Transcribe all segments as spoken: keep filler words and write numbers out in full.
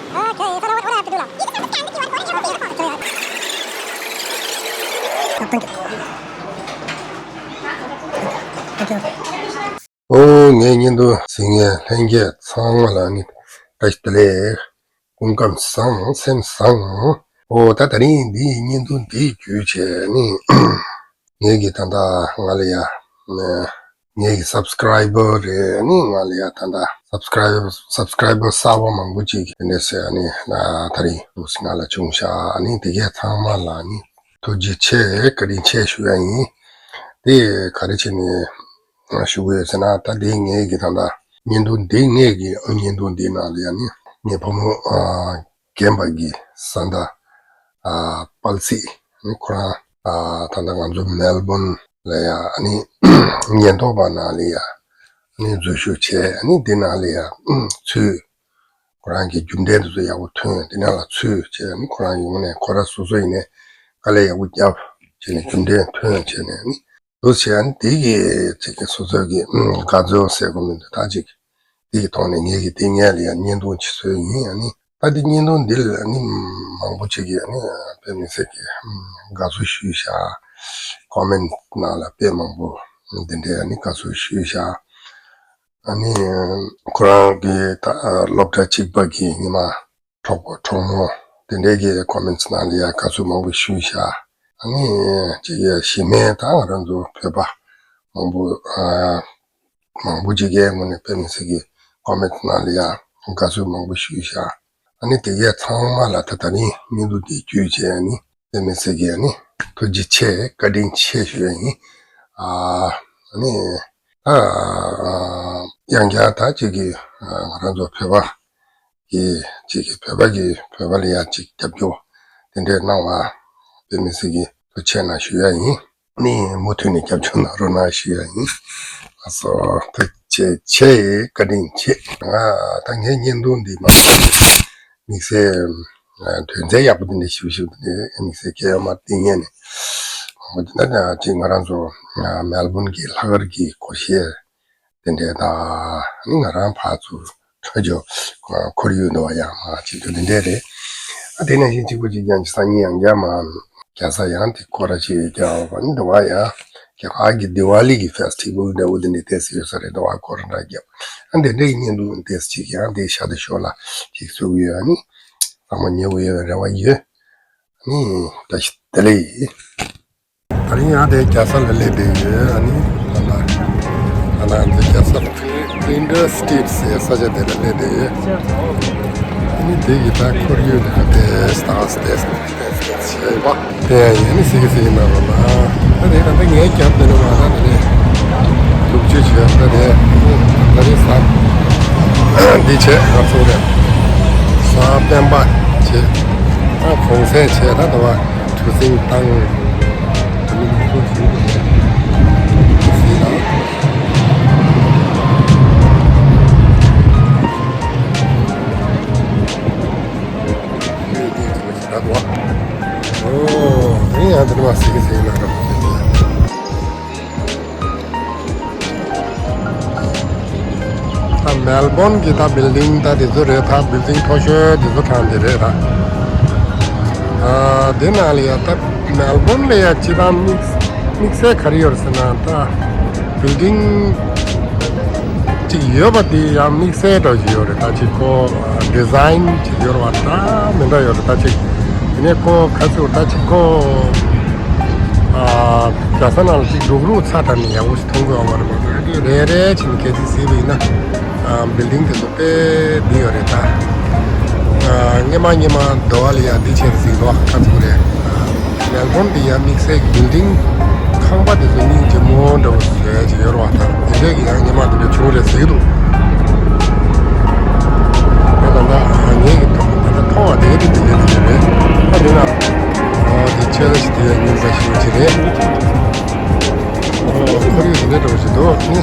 Okay, so what, what do I have to do now? ཨོ། ངའི་བརྙན་ཐུང་གཟིགས་མཁན་ལྷན་རྒྱས་ཚང་མ་ལ་ནི་བཀྲ་ཤིས་བདེ་ལེགས། སྐུ་ཁམས་བཟང་། སེམས་བཟང་། ཨོ། ད་དེ་རིང་འདིའི་བརྙན་ཐུང་འདི་བརྒྱུད་བྱས་ནི། ངེད་ཀྱི་ད་ལྟ་ང་ལ་ཡ། ངེད་ཀྱི་སབ་སི་ཀ་རའི་བར་རེད། ནི་ང་ལ་ཡ་ད་ལྟ་སབ་སི་ཀ་རའི་བར་སབ་སི་ཀ་རའི་བར་གསར་པ་མང་པོ་ཅིག་དེ་འདྲ་ཟེར་ནི་ད་རིང་འདུག་སེ་ང་ལ་བྱུང་ཤག་ནི་དེ་གས་ཚང་མ་ལ་ནི་ཐུགས་རྗེ་ཆེ། བཀའ་དྲིན་ཆེ་ཞུ་ཡ་ཡིན། དེ་ག་རེ་བྱས་ནས་ཞུ་གི་ཡོད་ཟེར་ན། ད་དེ་ངེད་ཀྱི་ད་ལྟ་བརྙན་ཐུང་འདི། ངེད་ཀྱི་བརྙན་ཐུང་འདི་ནང་ལ་ཡ་ནི་ངའི་བུ་མོ་རྒན་པ་གི་བཟའ་ཟླ། ཨ། དཔལ་སྲིད། ནི་ཁོ་རང་། ཨ། ད་ལྟ་ང་ཚོ་མེལ་བོན་ལ་ཡ་ནི་ཉེན་རྟོག་པ་ནང་ལ་ཡ་ནི་འཛུལ་ཞུགས་བྱས། ནི་འདི་ནང་ལ་ཡ་ཚུད། ཁོ་རང་གི་རྒྱུ་འབྲས་དེ་ཚོ་ཡག་པོ་ཐོན། འདི་ནང་ལ་ཚུད་བྱས། ནི་ཁོ་རང་གི་ངོས་ནས་ཁོ་རང་སོ་སོ་ཡིན་ནའི་དཀའ་ལས་ཡག་པོ་བརྒྱབ་བྱས་ནས་རྒྱུ་འབྲས་ཐོན་བྱས་ནས་ནི། འདུག་བྱས། ཨ་ནི་དེ་གི་ཅིག་གི་སོ་སོ་གི་ཨུམ་དགའ་ཚོར་ཟེར་དགོས་མི་འདུག་ད་ཅིག་དེ་གི་ཐོག་ནས་ངེད་ཀྱིས་དེ་ངེད་ལ་ཡང་བརྙན་ཐུང་ཅིག་བཟོས་ཡིན། ཨ་ནི་ད་དེ་བརྙན་ཐུང་འདི་ལ་ཨ་ནི་མང་པོ་ཅིག་གིས་ཨ་ནི་དཔེ་མི་སྲིད་ཀྱི་ཨུམ་དགའ་ཚོར་ཞུས་ཤག་ཀོ་མེན་ནང་ལ་དཔེ་མང་པོ་འདི་འདྲའི་ཨ་ནི་དགའ་ཚོར་ཞུས་ཤག་ཨ་ནི་ཁོ་རང་གི་ད་སློབ་གྲྭ་གཅིག་པ་གི་ཉི་མ། གྲོགས་པོ་གྲོགས་མོ་དེ་འདྲས་ཀྱི་ཀོ་མེན་ནང་ལ་ཡ་དགའ་བསུ་མང་པོ་ཞུས་ཤག་ཨ་ནི་ཅིག་གི་གཞི་མེད་ད་ང་རང་ཚོ་བོད་པ་མང་པོ་ཨ་མང་པོ་ཅིག་གི་ངོས་ནས་དཔེ་མི་སྲིད་ཀྱི་ཀོ་མེན་ནང་ལ་ཡ་དགའ་བསུ་མང་པོ་ཞུས་ཤག་ཨ་ནི་དེ་གས་ཚང་མ་ལ་ད་ད་རིང་བརྙན་ཐུང་འདི་བརྒྱུད་བྱས། ཨ་ནི་དཔེ་མི་སྲིད་ཀྱི་ཨ་ནི་ཐུགས་རྗེ་ཆེ། བཀའ་དྲིན་ཆེ་ཞུ་ཡ་ཡིན། ཨ་ནི་ད་ཡང་བསྐྱར་ད་ཅིག་གི་ང་རང་ཚོ་བོད་པ་གི་ཅིག་གི་བོད་པ་གི་བོད་པ་ལ་ཡ་ཅིག་རྒྱབ་སྐྱོར་དེ་འདྲས་གནང་བ་དཔེ་མི་སྲིད་ཀྱི་ཐུགས་རྗེ་ཆེ་གནང་ཞུ་ཡ་ཡིན། ནི་མུ་མཐུད་ནས་རྒྱབ་སྐྱོར་གནང་རོགས་གནང་ཞུ་ཡ་ཡིན། ལགས་སོ། ཐུགས་རྗེ་ཆེ། བཀའ་དྲིན་ཆེ། ང་ད་ངའི་བརྙན་ཐུང་འདི་མ་དམིགས་བསལ་དོན་ཚན་ཡག་པོ་འདི་འདྲ་ཞིབ་ཞིབ་འདི་དམིགས་བསལ་སྐྱེལ་ཡོད་མ་རེད། དེ་ངས་ནི་མང་པོ་འདི་འདྲ་ཅིག་ང་རང་ཚོ་མེལ་བོན་གྱི་ལྷག་དཀར་གྱི་སྒོར་གཞས་དེ་འདྲས་དང་། ནི་ང་རང་ཕར་ཚུར་འགྲོ་རྒྱུ་ཁོར་ཡུག་འདུག་བ། ཡང་མ་བྱེད་རྒྱུ་དེ་འདྲས་རེད། ཨ་དེ་ནང་བཞིན་གཅིག་པུ་གཅིག་རྐྱང་གཅིག་སང་ཉིན་ཡང་བསྐྱར་མ་རྒྱལ་ས་ཡང་དེ་སྐོར་ར་ཅིག་རྒྱག་པ་ནི་འདུག་བ། ཡང་རྒྱ་གར་གྱི་དི་ཝ་ལི་གི་ཕེ་སི་ཊི་བལ་འདྲ་བོ་དེ་འདྲས་ཏོག་ཙམ་ཡོད་ས་རེད། འདུག་བ། སྐོར་ར་འདྲ་རྒྱབ། ཨ་དེ་འདྲས་ཀྱི་བརྙན་ཐུང་ཏོག་ཙམ་ཅིག་ཡང་དེ་ཤ་དེ་ཤོ་ལ་ཅིག་བཙུགས་ཡོད། ཨ་ནི་ཚང་མ་ཉེ་བོ་ཡོད་པའི་རེ་བ་ཡོད། ཨ་ནི་བཀྲ་ཤིས་བདེ་ལེགས། ད་རིང་ཡང་དེ་རྒྱལ་ས་ལ་སླེབས་བསྡད་ཡོད། ཨ་ནི་ད་ལྟ་ད་ལྟ་ང་ཚོ་རྒྱལ་ས་ཕི་ལིན་ཌི་སི་ཊི་རི་ཊི་ཟེར་ས་ཆ་དེ་ལ་སླེབས་བསྡད་ཡོད། ཨ་ནི་དེ་ཡི་ད་ཁོར་ཡུག་དེ་ལ་དེ་སྟག་སྟེ་སྟེ་སྟེ་བྱས་པ་དེ་ཡང་ཡིན་ནི་ཟིག་ཟིག་ཡིན་ན་རོ་ལ། ད་དེ་ད་ལྟ་ངའི་རྒྱབ་དེ་ནི་མ་ད་དེ་ནི་ཐུགས་རྗེ་ཆེ། ད་དེ་ད་དེ་ས་འདི་བྱས་ང་ཚོ་རེད། ས་སྤེན་པ་བྱས། ད་གོང་ཚད་བྱས། ད་དུ་བ་གྲུ་གཟིངས་བཏང་། ད་མེལ་བོན་གྱི་ད་བིལ་ཌིང་ད་དེ་ཚོ་རེད། ད་བིལ་ཌིང་མཐོ་ཤོས་དེ་ཚོ་གང་དེ་རེད་ད། ཨ་དེ་ནང་ལ་ཡ་ད་མེལ་བོན་ལ་ཡ་སྤྱིར་བཏང་དམིགས་དམིགས་བསལ་ག་རེ་ཡོད་རེད་ཟེར་ན། ད་བིལ་ཌིང་ཅིག་ཡོད་པ་དེ་ཡང་དམིགས་བསལ་འདྲ་ཞིག་ཡོད་རེད། ད་ཅིག་ཁོ་ཌི་ཛ་ཡིན་ཅིག་ཡོད་རེད་བ། ད་མི་འདྲ་ཡོད་རེད། ད་ཅིག་དེ་ནས་ཁོ་ག་ཚོད་ད་ཅིག་ཁོ་ཨ་རྒྱལ་ས་ནང་ལ་ཅིག་རུག་རུག་ཚ་དྲགས་ནས་ཡག་པོ་ཞིག་མཐོང་གི་ཡོད་མ་རེད་པ། ད་དེ་རེ་རེ་བྱས་ནས་གལ་སྲིད་གཟིགས་པ་ཡིན་ན། ཨ་བིལ་ཌིང་དེ་ཚོ་དཔེ་འདི་ཡོད་རེད་ད། ཨ་སྔོན་མ་སྔོན་མ་འདི་བ་ལ་ཡ་འདི་བྱས་ནས་གཟིགས་རོགས། ག་ཚོད་རེད། ཨ་མེལ་བོན་འདི་ཡ་དམིགས་བསལ་གྱི་བིལ་ཌིང་ཁང་པ་དེ་ཚོ་སྙིང་རྗེ་མོ་འདྲ་བོ་བཟོས་ཅིག་ཡོད་རེད་བ། ད་དེ་འདྲས་ཀྱི་ཡང་སྔོན་མ་དེ་འདྲ་བྱུང་རེད་ཟེར་གྱི་འདུག། ད་ད་ད་ངེད་ཀྱི་ཐོག་ད་ད་མཐོང་བ་དེ་ག་དེ་དེ་འདྲས་དེ་འདྲས་རེད། ད་དེ་ན་ཨ་དེ་ཆེ་ལ་ཞིག་དེ་ཡ་སྙིང་ས་ཞིག་ཅིག་རེད། ཨོ་ཁོར་ཡུག་དེ་འདྲ་འདྲ་བོ་ཞིག་འདུག་ནི།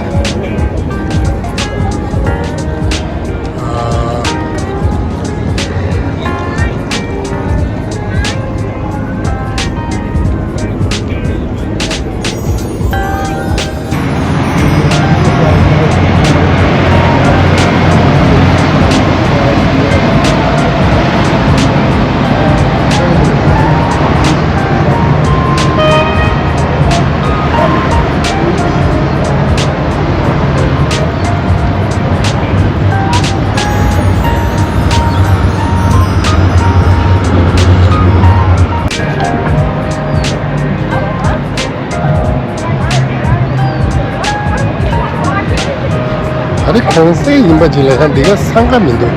གོང་གསལ་ཡིན་པ་ཅིག་ལས་ཀ་འདི་ག་སང་ག་མི་འདུག་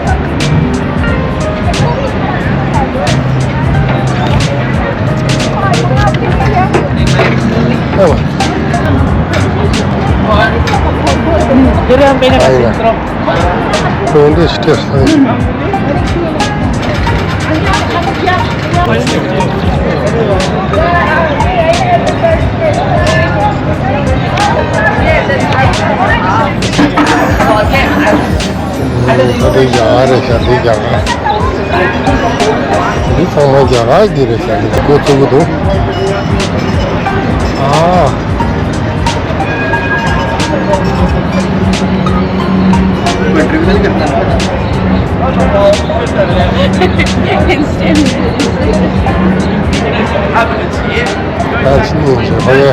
ཨ་བ། ཨ་ཡ། དོན་འདི་ཞིག་སྤྲད་སོང་། ད་དེ་རྒྱ་གར་རེད་ཤག་འདི་རྒྱ་གར། འདི་ཚང་མ་རྒྱ་གར་གྱི་རེད་ཤག་འདི་འགོ་བཙུགས་ཀྱི་འདུག་ཨ། Instant. ད་ཕྱི་ཉིན་ཞིག་ཧོ་ཡ།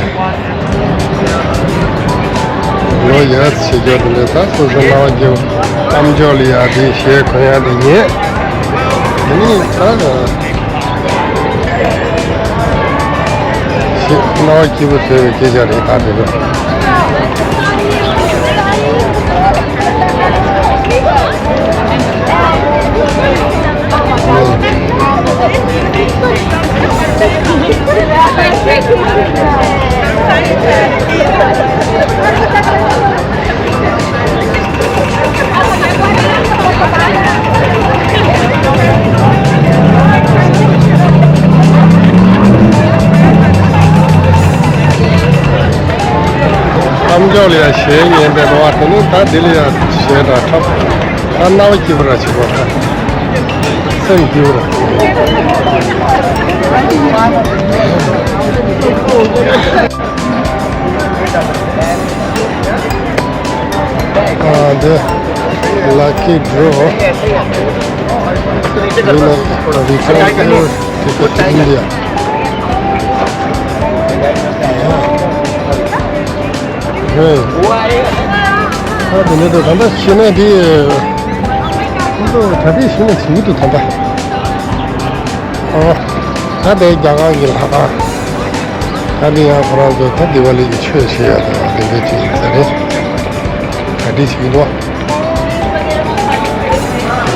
ལོ་ཡ་ཆེ་རྒྱུ་དེ་འདྲ་ད་སོ་སོ་སྣང་བ་སྐྱིད་པོ་གཏམ་འཇོག་ལ་ཡ་དེ་གཞས་གོན་ཡ་དེ་ཉན། དེ་ནི་ད་ཞེས་སྣང་བ་སྐྱིད་པོ་བཟོས་པའི་སྐད་ཆ་རེད་ད་དེ་ཚོ། གཏམ་འཇོག་ལ་ཡ་གཞས་ཉན་པའི་རོ་བ་དེ་ནི་ད་འདི་ལ་ཡ་གཞས་འདྲ་འཁྲབ། ད་རྣ་བ་སྐྱིད་པོ་ར་བྱེད་པ་ད། སེམས་སྐྱིད་པོ་ར། ཨ་འདི་lucky draw winner return ticket to India. ཨ་དེ་ནས་ད་ད་ལྟ་ཤི་ན་དེ་ཁོང་ཚོ་གྲ་སྒྲིག་ཤི་ན་བྱེད་ཀྱི་འདུག་ད་ལྟ། ཨ་ད་དེ་རྒྱ་གར་གྱི་ལྷ་ཁང་། ད་དེ་ཡང་ཁོ་རང་ཚོ་ད་དི་ཝ་ལི་གི་ཆོས་བྱེད་ཡ་དང་དེ་འདྲ་ཅིག་ཡིན་ས་རེད། གྲ་སྒྲིག་བྱེད་ཀྱི་འདུག་ལྷ་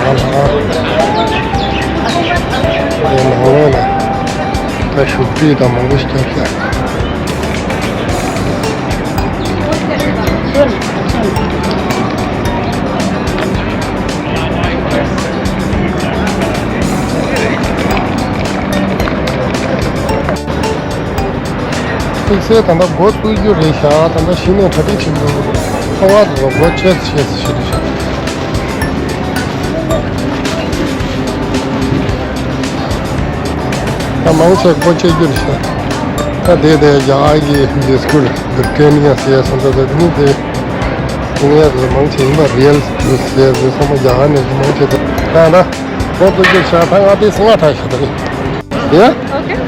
ཁང་། དེ་ནང་ལོགས་ལ་ད་བཞུགས་ཁྲི་དང་མང་པོ་ཞིག་བརྒྱབ་ཤག་དམིགས་བསལ་ད་ལྟ་འགོ་བཙུགས་རྒྱུ་རེད་ཤག་ད་ལྟ་གཞི་ནས་གྲ་སྒྲིག་བྱེད་འདུག་ཚོར་བ་འདུག་སྒོ་ཕྱེ་ཕྱེ་ཕྱེ་རེད་ཤག་ད་མང་ཆེ་སྒོ་ཕྱེ་རྒྱུ་རེད་ཤག་ད་དེ་དེ་རྒྱ་གར་གྱི་འདི་སྐུལ་གི་ཀེ་ནི་ཡ་ཟེར་ཡ་སོང་ད་དེ་ནི་དེ་ཀེ་ནི་ཡ་དེ་མང་ཆེ་ཡིན་པ་རི་ཡལ་ཟེར་ཡ་དེ་ཚང་མ་རྒྱ་གར་ནས་མང་ཆེ་དེ་ད་ད་སྒོ་བཙུགས་རྒྱུ་ཤག་ད་ང་དེ་སང་ང་ཐག་ཤག་ད་རེད། Yeah? Okay.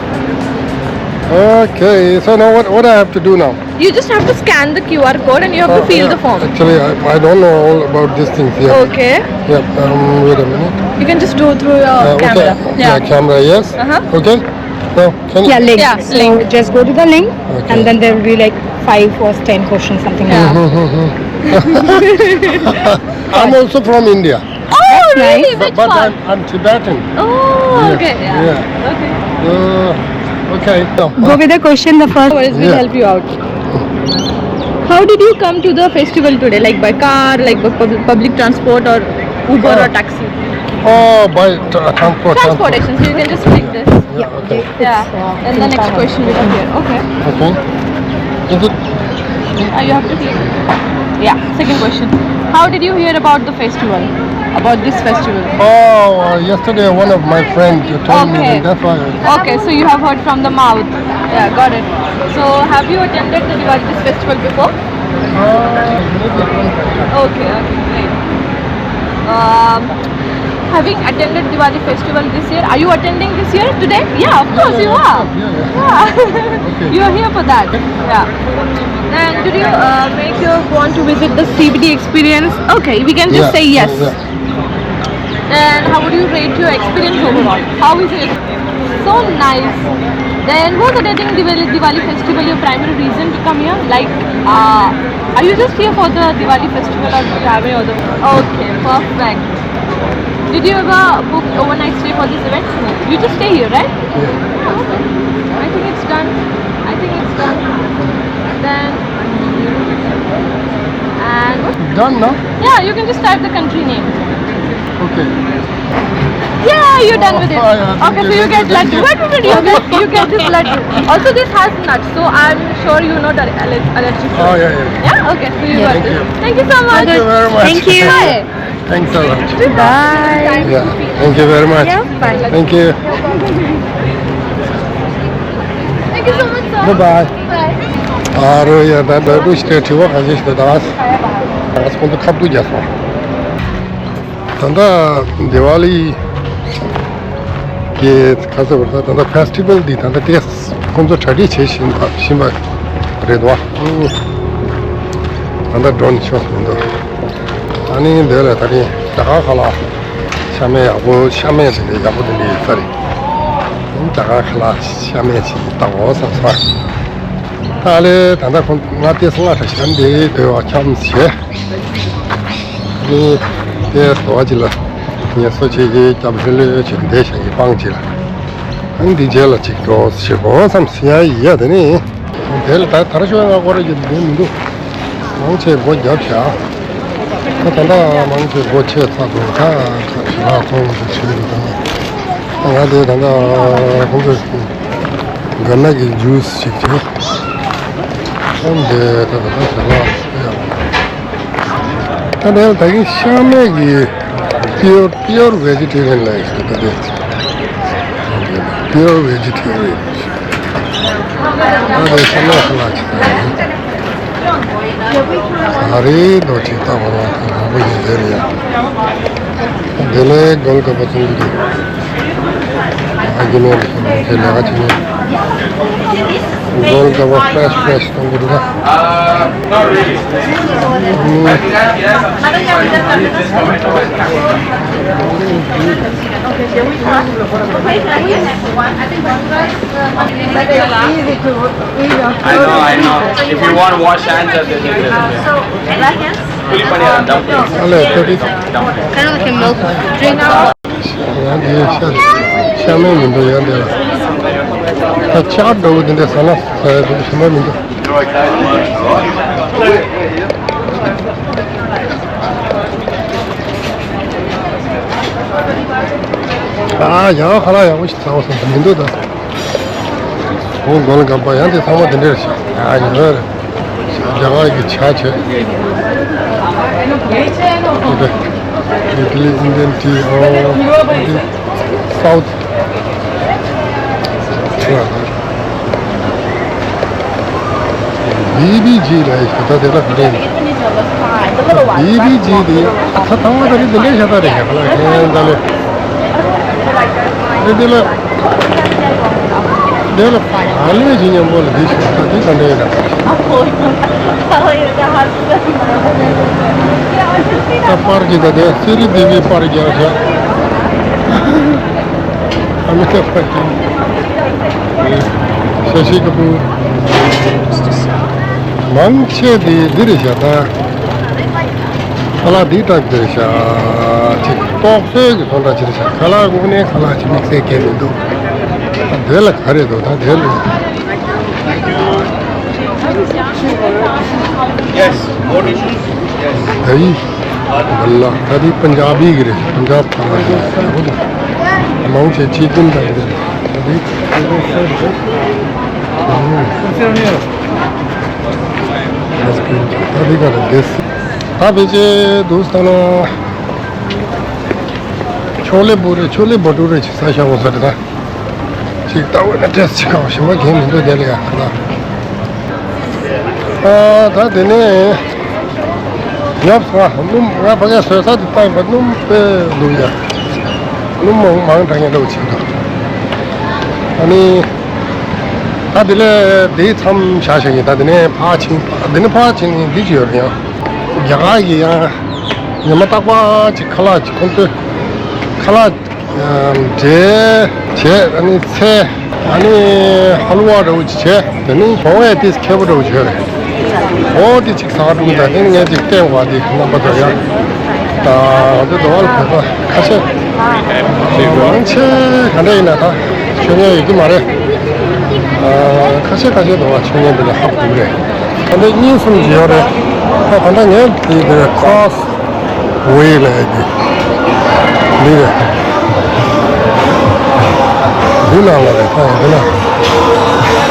Okay, so now what, what I have to do now? You just have to scan the Q R code and you have to Oh, fill yeah. the form. Actually, I, I don't know all about these things. Yeah. Okay. Yeah, um, wait a minute. You can just do through your Uh, okay. camera. Yeah, camera, yes. Uh-huh. Okay. Now, can you Yeah, link. Yeah, So link. Just go to the link Okay. and then there will be like five or ten questions, something like Yeah. that. Mm-hmm. I'm also from India. Oh, That's really? nice. Which But part? I'm, I'm Tibetan. Oh, Yeah. okay. Yeah. Yeah. Okay. Uh, okay. No. Go with the question, the first. No worries, we'll Yeah. help you out. How did you come to the festival today? Like by car, like by pub- public transport or Uber Uh, or taxi? Oh, by tra- transport. Transport. Transportation. So you can just click this. Yeah, okay. Yeah. It's, uh, And the next question will appear. Okay. Okay. Is it? Uh, you have to click. Yeah. Second question. How did you hear about the festival? About this festival? Oh, uh, yesterday one of my friends told me, Okay. and that's why. I- Okay, so you have heard from the mouth. Yeah, got it. So have you attended the Diwali this festival before? Uh, maybe once. Okay, okay, great. Um, having attended Diwali festival this year, are you attending this year today? Yeah, of Yeah, course yeah, you yeah, of are. course, yeah, yeah. Yeah. Okay. You are here for that. Yeah. And did you uh, make your want to visit the C B D experience? Okay, we can just Yeah, say yes. yeah, yeah. And how would you rate your experience overall? How is it? So nice. Then, what's the Diwali, Diwali festival your primary reason to come here? Like, uh, are you just here for the Diwali festival or the Diwali or the? Okay, perfect. Did you ever book overnight stay for this event? No. You just stay here, right? Yeah. Oh, okay. I think it's done. I think it's done. Then, and what? Done, no? Yeah, you can just type the country name. Okay. Yeah, you're done with it. Oh, yeah, okay, so you get laddu. Wait, wait, wait, you get, you get this laddu. Also, this has nuts, so I'm sure you're not alle- allergic to it. Oh, yeah, yeah. Yeah? Okay, so you got this. Thank you so much. Thank you very much. Thank you. Bye. Thanks a lot. Bye. Yeah, thank you very much. Yeah, bye. Thank you. Thank you so much, sir. Bye bye. Bye. ཨ་རོ་ཡ་ད་ལྟ་ཀུ་ཤི་ཏེ་དྲི་བ་ག་ཞིག་ཞིག་ད་ང་ཚོ་ཁོང་ཚོ་ཁ་ཐུག་རྒྱག་སོང་། ད་ལྟ་དི་ཝ་ལི་གི་ཁ་ས་བར་ད་ད་ལྟ་ཕེ་སི་ཊི་བལ་འདི་ད་ལྟ་ཏེས་ཁོང་ཚོ་གྲ་སྒྲིག་བྱེད་བཞིན་པ་བཞིན་པ་རེད་བ། ད་ལྟ་ཌོན་ཤོས་མི་འདུག་ཨ་ནི་འདི་ལ་ད་རིང་ད་ག་ཁ་ལ་ཤ་མེད་ཡག་པོ་ཤ་མེད་དེ་འདྲའི་ཡག་པོ་དེ་འདྲའི་ཡོད་ས་རེད། ད་ག་ཁ་ལ་ཤ་མེད་ཅིག་ལྟ་འོ་བསམ་སོང་། ད་ལས་ད་ལྟ་ཁོང་ང་ཏེས་ང་ཁྲ་ཤམ་དེ་དོ་བ་འཁྱམས་བྱས། ནི་དེ་དོ་བ་ཅི་ལ་ངལ་གསོ་བྱེད་ཀྱི་སྐྱབས་ལྷོད་ལྷོད་བྱེད་བསྡད་བྱ་ཡི་སྤང་ཅི་ལ། ཨ་ནི་འདི་རྗེས་ལ་ཅིག་འགྲོ་ཞེས་གོ་བསམ་སི་ཡ་ཡི་ཡ་དེ་ནི། དེ་ལ་ད་དར་ཤོག་ང་སྐོར་གྱི་འདི་མི་འདུག་མང་ཆེ་སྒོ་བརྒྱབ་བྱ། ད་ད་ལྟ་མང་ཆེ་སྒོ་ཕྱེ་ཚར་འདུག་ད་ཁ་ལག་ཚོང་འདི་བྱེད་འདུག་ད་ང་དེ་ད་ལྟ་ཁོང་ཚོ་ག་ན་གི་ཇུས་ཞིག་བྱེད། ཨ་ནི་དེ་ད་ད་ད་ཁ་ལག་ཡ། ད་ལྟ་ད་གིན་ཤ་མེད་ཀྱི་pure pure vegetarian ལ་ཡིན་ད་དེ། pure vegetarian ད་དེ་ཤ་མེད་ཤ་ལག་ཅིག་ད་ཡིན། ཨ་རེ་རྡོ་ཅིག་ལྟ་བ་ལ་དང་རང་པོ་ཡིན་ཟེར་ཡ། དེ་ལས་གོལ་ཀ་པ་ཚོང་གི་འདུག་ཨ་ཀི་ནས་ལས་ཀ་བྱེད་ནས། གོལ་ཀ་པ་ཕྲེཤ་ཕྲེཤ་གཏོང་གི་འདུག་ད། I know, I know. If you want to wash hands, that's it. Put it on your dumplings. Kind of like a milk drink. ཡང་དེ་ཤ་ཤ་མེད་མི་འདུག་ཡང་དེ་ལ་ད་ཆག་འགྲོ་གི་དེ་འདྲ་ཟ་ན་ཟ་ཡ་འདུག་ཞིམ་པ་མི་འདུག་ཨ་ཡང་ཁ་ལག་ཡག་པོ་ཞིག་ཟ་བ་སོང་མི་འདུག་ད། ཨོ་གོལ་ཀ་པ་ཡང་དེ་ཚང་མ་དེ་འདྲ་རེད་ཤག་ཨ་ཉོ་རེད། རྒྱ་གར་གྱི་ཇ་བྱས། Italy Indian tea ཨོ་དེ་South། བི་བི་ཇི་ལ་ཡི་ད་དེ་ལ་ག་རེ་ཡིན། བི་བི་ཇི་དེ་ད་ཚང་མ་ད་རེད་དེ་འདྲ་ཤ་སྟག་རེད་ཤག་ལ་ཁྱེད་ད་ལས། དེ་དེ་ལ། དེ་ལ་ཨ་ལས་ཇི་སྙམ་པོ་ལ་འདི་ཞིག་ད་འདི་ག་འདྲ་ཡིན་ད། ད་པར་གྱི་ད་དེ་སི་རི་དེ་བི་པར་རྒྱག་བྱ། ཨ་མི་ཏཱབ་བྷ་ཅན། ཤ་ཤི་ཀ་པུར། མང་ཆེ་དེ་འདི་རེད་ཤག་ད། ཁ་ལག་འདི་སྟག་འདི་རེད་ཤག་ཅིག་ཏོག་ཙེ་གི་ཚོང་འདྲ་ཅིག་རེད་ཤག་ཁ་ལག་དངོས་གནས་ཁ་ལག་ཅིག་དམིགས་བསལ་གལ་མི་འདུག་ད་དེ་ལ་ག་རེ་འདུག་ད་དེ་ལ། Yes, more dishes. Yes. ད་ཡི་བལ་ལ་ད་དེ་པན་ཇ་བི་གི་རེད། པན་ཇ་བི་ཐང་ལ་རེད། མང་ཆེ་ཅི་ཀིན་ད་གི་རེད། ད་དེ་ད་དེ་ག་རེ་དེ་ད་བེ་ཅེ་དུ་ས་ན། ཆོ་ལེ་བུ་རེ་ཆོ་ལེ་བ་ཏུ་རེ་ཅིག་ཟ་ཤ་བོ་ཟ་རེ་ད། ཅིག་ལྟ་བ་ན་ཏེས་ཅིག་ཁ་བ་ཞིམ་པ་གྱོན་མི་འདུག་དེ་ལ་ཡ་ཁ་ལ། ཨ་ད་དེ་ནས་ཉོབ་སོང་ང་སྣུམ་ང་ཕ་གིར་བཟོས་ས་དེ་བཏང་པ་སྣུམ་དཔེ་འདུག་ཡ། སྣུམ་མང་མང་དྲགས་ཉེ་འདྲ་བོ་ཅིག་འདུག་ཨ་ནི་ད་དེ་ལས་དེའི་མཚམས་བཞག་བཞག་ཡིན། ད་དེ་ནས་ཕར་ཕྱིན་དེ་ནས་ཕར་ཕྱིན་ནས་འདི་ཅིག་ཡོད་རེད་ཡ། རྒྱ་གར་གྱི་ཡང་ཉི་མ་རྟག་པར་ཅིག་ཁ་ལག་ཅིག་ཁོང་ཚོས་ཁ་ལག་འབྲས་བྱས། ཨ་ནི་ཚལ། ཨ་ནི་ཧ་ལུ་བ་འདྲ་བོ་ཅིག་བྱས། དེ་ནི་བོང་བས་ཏིས་ཁེ་པོ་འདྲ་བོ་བྱས་རེད། འོ་དེ་ཅིག་ཟ་བ་འགྲོ་གི་འདུག་དེ་ནི་ངས་ཅིག་བསྟན་བ་དེ་རྣམ་པ་ཚོར་ཡང་། ད་འདི་འདྲ་བ་ལ་བོད་པ་ཁ་ཤས་མང་ཆེ་ག་འདྲ་ཡིན་ན་ད་ཤོད་མཁན་ཡོད་ཀྱི་མ་རེད། ཁ་ཤས་ཁ་ཤས་འདྲ་བ་ཤོད་མཁན་དེ་ལ་ཧ་གོ་གི་རེད། ད་ལྟ་གཉིས་གསུམ་ཅིག་ཡོད་རེད། ད་ད་ལྟ་ངས་དེ་དེ་ཁ་ཝེ་ལབ་ཡ་གི་འདི་རེད། འདི་ནང་ལ་རེད། ད་འདི་ན་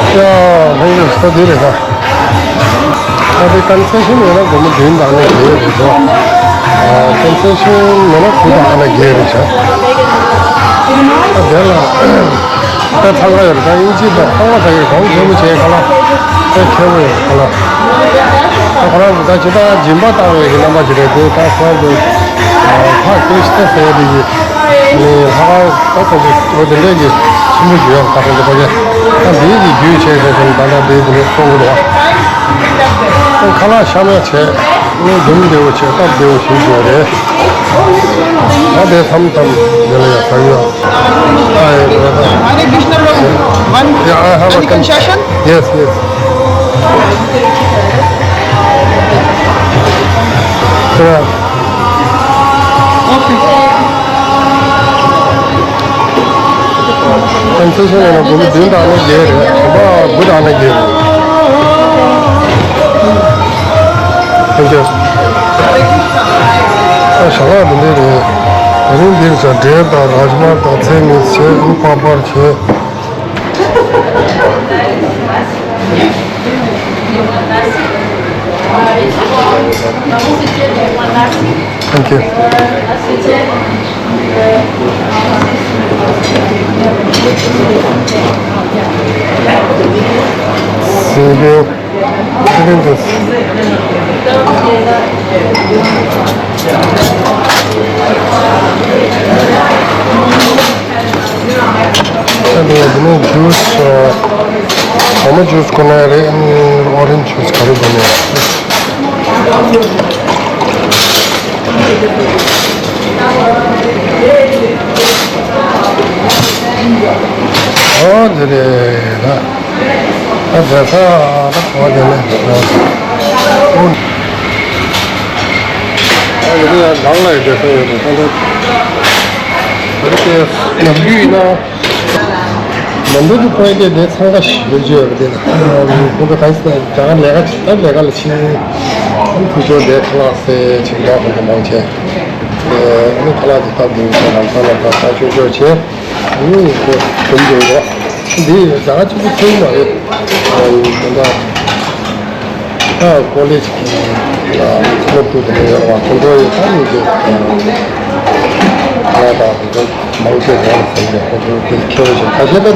ཡ་ལྷང་ལྷང་ས་འདི་རེད། ད་ཨ་དེ་ཀོན་སེ་ཤན་ཡོད་ན་སྒོར་མོ་བདུན་དང་ཨ་ནི་བརྒྱད་རེད་ཤག་ཀོན་སེ་ཤན་མེད་ན་དགུ་དང་ཨ་ནི་བརྒྱད་རེད་ཤག་ཨ་དེ་ལ་ད་ཚང་ཀ་ཡོད་རེད། ད་དབྱིན་ཇི་དང་ཚང་མ་ཚང་ཡོད། གོང་ཆེན་པོ་བྱས་ཁ་ལ་ད་ཁེ་པོ་ཡོད་ཁ་ལ། ད་ཁོ་རང་ཚོ་ད་ཇི་ལྟར་སྦྱིན་པ་བཏང་བའི་གི་རྣམ་པ་ཅིག་རེད། དེ་ད་ཁོ་རང་ཚོ་ཕག་ཀུ་ཤི་ཏ་ཟེར་དེ་གི་ནི་ལྷ་ཁང་ད་ཁོ་ཚོ་འོ་དེ་འདྲས་གི་ཆེན་པོ་ཞིག་ཡོད། ད་ཁོ་ཚོ་ཕ་གི་ད་འདིའི་གི་རྒྱུད་བྱས་ཟེར་ཙམ་ད་ད་དེ་དེ་ནས་གཏོང་གི་འདུག་ཁ་ལག་ཤ་མེད་བྱས་ནི་འཛུམ་བདེ་བོ་བྱས་སྟབས་བདེ་བོ་ཞིག་བྱས་རེད། ད་དེ་མཚམས་མཚམས་དེ་ལ་ཡ་ཟ་གི་ཡོད། Hare Krishna, brother. One, yeah, I have any a con- concession? Yes, yes. Yeah. Okay. ཀོན་སེ་ཤན་ཡིན་ན་སྒོར་མོ་བདུན་དང་ཨ་ནི་བརྒྱད་རེད། གཞན་པ་དགུ་དང་ཨ་ནི་བརྒྱད་རེད། Thank you. ཨ་ཞྭ་ལག་འདི་འདྲས་རེད། དེ་རིང་འདིར་ས་འབྲས་དང་རཱཇ་མ་དང་ཚལ་མིག་བྱས། ཨུ་པ་པར་བྱས། Thank you. Thank you. Thank you. ཨ་ནི་འདི་ནས་ཇུས། ཨ་མ་ཇུས་གོ་ནའི་རེད། ཨོ་རེན་ཇི་ཇུས་ག་རེ་གོ་ནའི། ཨོ་དེ་རེད་ད། ད་བྱ་ས་ད་གོ་དེ་ནས་ཨུ། ཨ་ཡོད་ཡ་གང་ལ་ཡོད་བྱ་ས་ཡོད་དེ་ད་ད། ད་རེད་དེ་ནམ་རྒྱུན་ཡིན་ན། མ་འདུག་ཏུ་ཕོ་ཡི་དེ་དེ་འཚང་ཁ་ཞེ་པོ་ཅིག་ཡོད་པ་དེ་ལ། ཁོང་ཚོ་ག་ས་རྒྱ་གར་ལས་ཀ་ད་ལས་ཀ་ལ་ཕྱིན། ཨ་ནི་ཕུ་ཆོ་དེ་ཁ་ལག་ཟས་ཅིག་འདྲ་ཁོང་ཚོ་མང་ཆེ། ཨ་ནི་ཁ་ལག་དེ་སྟབས་བདེ་བོ་ལམ་སང་ལ་ད་ས་ཆོས་ཆོས་བྱས། ཨ་ནི་ཁོ་དུམ་བྱུང་རོགས་འདི་རྒྱ་གར་གཅིག་པུ་ཚོད་མ་རེད། ཨ་ནི་ད། ད་ཀོ་ལེ་ཇི་གི་སློབ་ཕྲུག་དེ་འདྲ་ཡོད་པ་ཁོང་ཚོ་ཡོད་ས་ཡོད་ཀྱི། ང་དང་དེ་ཚོ་མང་ཆེ་བ་ལ་ཟེར་ནས་ཁོང་ཚོ་དེ་ཁྱེར་བ་ཞིག་ཁ་ཤས་ད་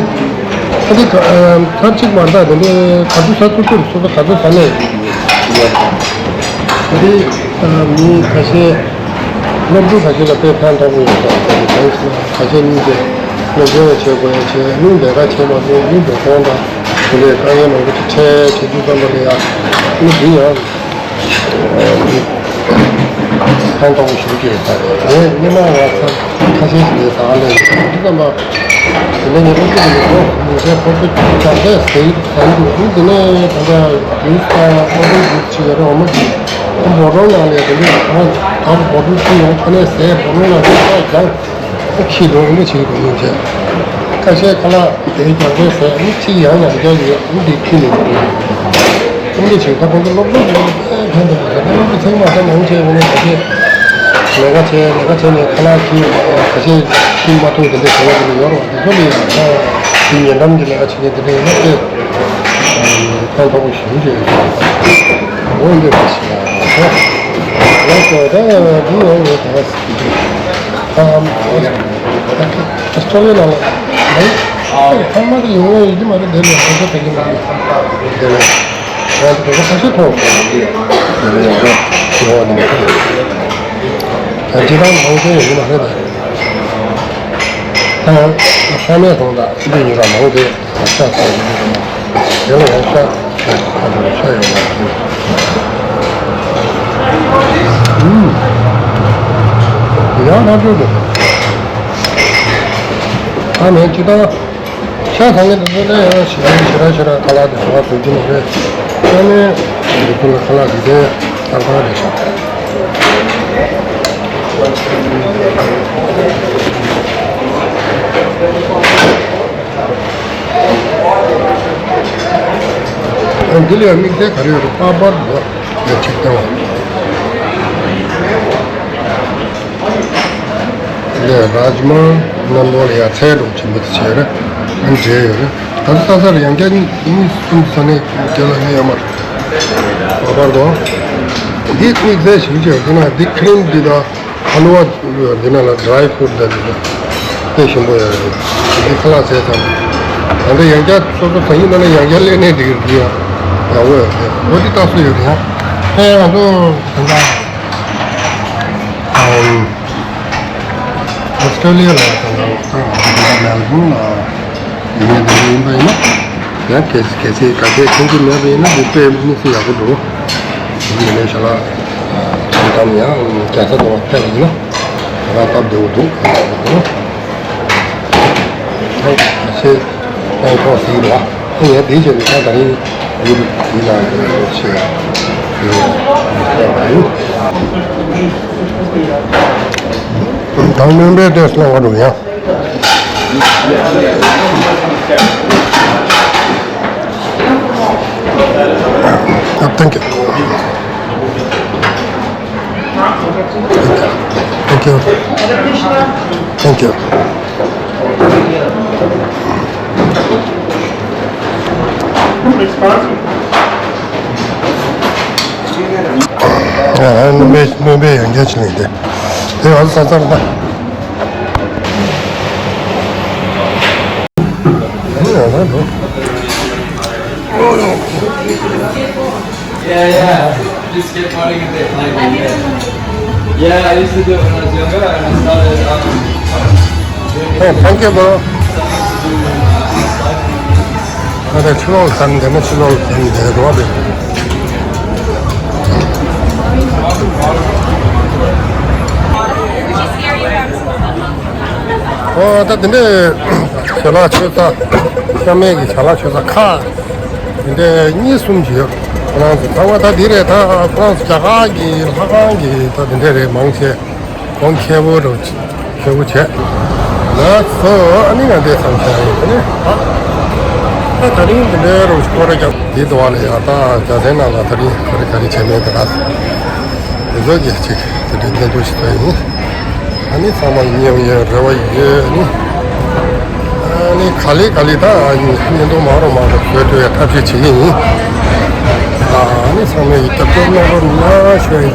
ད་དེ་ཚར་གཅིག་མ་གཏོགས་དེ་འདྲའི་ག་ཚོད་ཟ་ཐུབ་ཐུབ་སོ་སོ་ག་ཚོད་ཟ་ནས་ཡོད། དེ་མི་ཁ་ཤས་སློབ་ཕྲུག་ཁ་ཤས་ལ་དཔེ་ཕན་ཐོགས་པོ་ཡོད་པ་དེ་གང་ཞིག་ན་ཁ་ཤས་གཉིས་ཀྱིས་སློབ་སྦྱོང་བྱེད་དགོས་ཡ་བྱས་མི་ལས་ཀ་བྱེད་མ་ཐུབ་མི་འགྲོ་སོང་དང་དེ་འདྲའི་དཀའ་ངལ་མང་པོ་ཅིག་འཕྲད་བྱེད་དུས་ཙམ་པ་ལ་ཡ་མི་འདི་ཡང་ཕན་ཐོགས་པོ་ཞིག་སྐྱེས་ས་རེད། ངས་སྔོན་མ་ང་ཚོ་ཁ་ཤས་ཤིག་ལས་ས་ལས་དུས་ཙམ་པ་དེ་འདྲ་ངས་སློབ་ཕྲུག་གི་ལས་ཀ་མི་བྱེད་ཁོ་ཚོ་ཀྱང་འདྲ་ཟེར་ཡིན་ཟེར་འདུག་དེ་ནས་ད་ལྟ་ཡུལ་ས་ཁོ་ཚོ་ཅིག་ཡོད་རེད། འོ་མ་ཅིག་ཁོ་འབོ་རོང་ནང་ལས་དེ་འདྲ་ད་འབོ་རོང་ཅིག་ཡོང་ཁ་ནས་ཟས་འབོ་རོང་ནང་ཅིག་ད་ཀྱང་ཨ་ཁྱི་འགྲོ་འདི་བྱེད་དགོས་ཡོད་ཅེས། ཁ་ཤས་ཁ་ལག་དེ་རྒྱག་རེས་ཟས་ཨ་ནི་ཅིག་ཡང་ཡང་རྒྱག་ཡོད་ཨ་ནི་དེ་ཁྱི་ནས་འགྲོ་ཡོད། ཨ་ནི་བྱེད་ད་ཁོང་ཚོ་སློབ་སློབ་ཡོད་ནི་ཕན་ཐོགས་པ་ཟ་ནི་སློབ་ཚོ་ཚང་མ་ས་མང་ཆེ་བ་ནི་ཁ་ཤས་ལས་ཀ་བྱས་ལས་ཀ་བྱས་ནས་ཁ་ལག་ཁྱི་ཁ་ཤས་ཁྱི་མ་ཐུག་དེ་འདྲ་བྱེད་ཡོད་དེ་ཡོད་རེད་བ། དེ་ཚོ་ལ་ཡང་ཁ་ཁྱི་ཉེ་འགྲམ་གྱི་ལས་ཀ་བྱེད་མཁན་དེ་འདྲ་ཡིན་ན་དཔེ་ཕན་ཐོགས་པོ་ཞེ་པོ་ཅིག་ཡོད། འོ་འདི་འདྲ་ཞིག་ལ་ལགས་སོ། ད་འདི་ཡང་ངས་ད་ཨ་ཨ་སྤྲོ་བའི་ནང་ལ་ཨ་ཚང་མ་དེ་ཡོང་ཡ་ཡོད་ཀྱི་མ་རེད། དེ་ལས་ཁོང་ཚོ་དེ་གི་མ་རེད། དེ་ལས་ང་ཚོ་དེ་ཚོ་ཁ་ཤས་མཐོང་སོང་། དེ་ལས་ཡོང་རོགས་ཡོང་བ་ནང་ཁུལ་ད་ཇི་ལྟར་མང་ཆེ་ཡོད་ཀྱི་མ་རེད། ད་ཨ་ས་གནས་སོང་ད་སྲིད་པའི་ཉེས་པ་མང་པོ་དེ། ཤ་ཚ་ཡིན་པ་དེ་ལ་ཡང་ཤ་ཁ་ཐུག་ཤ་ཡོད་པ་དེ། ཨུམ། ཡང་ཐག་ཆོད་འདུག་ཨ་མེན་ཅི་ད། ཤ་ཚ་ངེ་འདི་ཚོ་ལས་ཡང་ཞེ་ཞེ་ར་ཞེ་ར་ཁ་ལག་དེ་ཚོ་བ་དོན་གྱི་མ་རེད། ཨ་ནི་འདི་ཚོ་ལ་ཁ་ལག་དེ་དེ་ཏག་ཏག་རེད་ཤག་ཨ་འདི་ལ་ཡང་དམིགས་བསལ་ག་རེ་ཡོད་རེད། པགས་པ་འདུག་བ། ཡ་ཅིག་བཏང་བ། ལས་རཱཇ་མ་རྣམ་པ་ལ་ཡ་ཚལ་འགྲོ་ཆེན་པོ་དེ་བྱས་རེད། ཨ་འདྲེས་ཡོད་རེད། ད་ལྟ་ས་སར་ཡང་བསྐྱར་གཉིས་གཉིས་གསུམ་ས་ནས་རྒྱ་ལ་ནི་ཡོད་མ་རེད། བ་བར་དོ། འདི་དམིགས་བསལ་ཞིག་བྱས་དེ་ན་འདི་ཁི་རིམ་འདི་དང་ཧ་ལུ་བ་འདི་ན་ལ་ཌི་རའི་ཕུ་རུཊ་འདི་འདི་དཔེ་ཞིམ་པོ་ཡོད་རེད། འདི་ཁ་ལག་བཟས་ཙང་། ད་ལྟ་ཡང་བསྐྱར་སོ་སོ་ས་ཡིན་ན་ལ་ཡང་བསྐྱར་སླེབས་ནས་འགྲིག་གི་ཡོད། ཡག་པོ་ཡོད་རེད། འོ་འདི་རྟགས་སུ་ཡོད་རེད་ཡ། ཨེ་ང་ཚོ་ད་ལྟ། ཨོ་སི་ཀྲོ་ལི་ཡ་ལ་ད་ལྟ་མེལ་བྷོན་ལ་ཡིན་ཡིན་པ་ཡིན་ན་ཡང་གལ་གལ་སྲིད་ག་གེ་མཁྱེན་གྱི་མེད་པ་ཡིན་ན་འདི་དཔེ་དམིགས་བསལ་ཡག་པོ་འདུག་ཡིན་ནའི་ཞལ་ལག་ཁྱེད་རང་ཡང་རྒྱལ་ས་དང་ཕེབས་ཡིན་ན་ད་ལྟ་སྟབས་བདེ་བོ་འདུག་ཁྱེད་རང་ཁོ་ཟིག་རེད། ངས་དེའི་ཆེད་དུ་ད་ད་རིང་ཡུལ་འདི་ལ་ཆེ་ཡང་ཡིན། ད་སྨན་པའི་ཏོག་ཙམ་བླངས་པ་འགྲོ་ཡ། Thank you. Thank you. Thank you. ཨ་ནི་མེ་མེ་མེ་ཡང་རྒྱ་ཆེ་ལེ་དེ། དེ་བ་ས་ཚར་ད། Yeah, yeah. Skateboarding a bit. Yeah, I used to do it when I was younger, and I started. Um, Hey, thank you, bro. ཨ་ད་ཕྱི་ལོགས་ལ་ཁ་འདེད་ན་ཕྱི་ལོགས་ལ་ཁ་འདེད་རོགས་དེ། ཨོ་ད་དེ་འདྲའི་ཞལ་ལག་མཆོད་ས། ཤ་མེད་ཀྱི་ཞལ་ལག་མཆོད་ས་ཁག་དེ་འདྲའི་གཉིས་གསུམ་ཞིག་ཡོད། ཁོ་རང་ཚོ་ཚང་མ་ད་འདི་རེད། ད་ཁོ་རང་ཚོ་རྒྱ་གར་གྱི་ལྷ་ཁང་གི་ད་དེ་འདྲ་རེད། མང་ཆེ་གོང་ཁེ་པོ་རུ་ཁེ་པོ་བྱས། ལགས་སོ། ཨ་ནི་ང་འདི་བསམ་བྱ་ཡིན་ཨ་ནི་ད། ད་ད་རིང་འདི་འདྲའི་རུ་སྐོར་ར་རྒྱབ་འདི་དུ་བ་ལ་ཡ་ད་རྒྱ་སེ་ནང་ལ་ད་རིང་ག་རེ་ག་རེ་བྱས་མེད་ད་ར། དེ་ཚོ་གི་ཅིག་དེ་འདྲའི་བརྙན་ཐུང་ཞིག་བཟོས་ཡིན། ཨ་ནི་ཚང་མ་མཉེས་པོ་ཡོད། རེ་བ་ཡོད་ནི། ཨ་ནི་ག་ལེ་ག་ལེ་ད་ཨ་ནི་བརྙན་ཐུང་མང་རུ་མང་རུ་བཟོས་ཐུབ་ཡ་ཐབས་ཤེས་བྱེད་ཀྱི་ཡིན། ཨ་ནི་ཚང་མས་ཡི་རྒྱབ་སྐྱོར་གནང་རོགས་གནང་ཞུ་ཡ་ཡིན།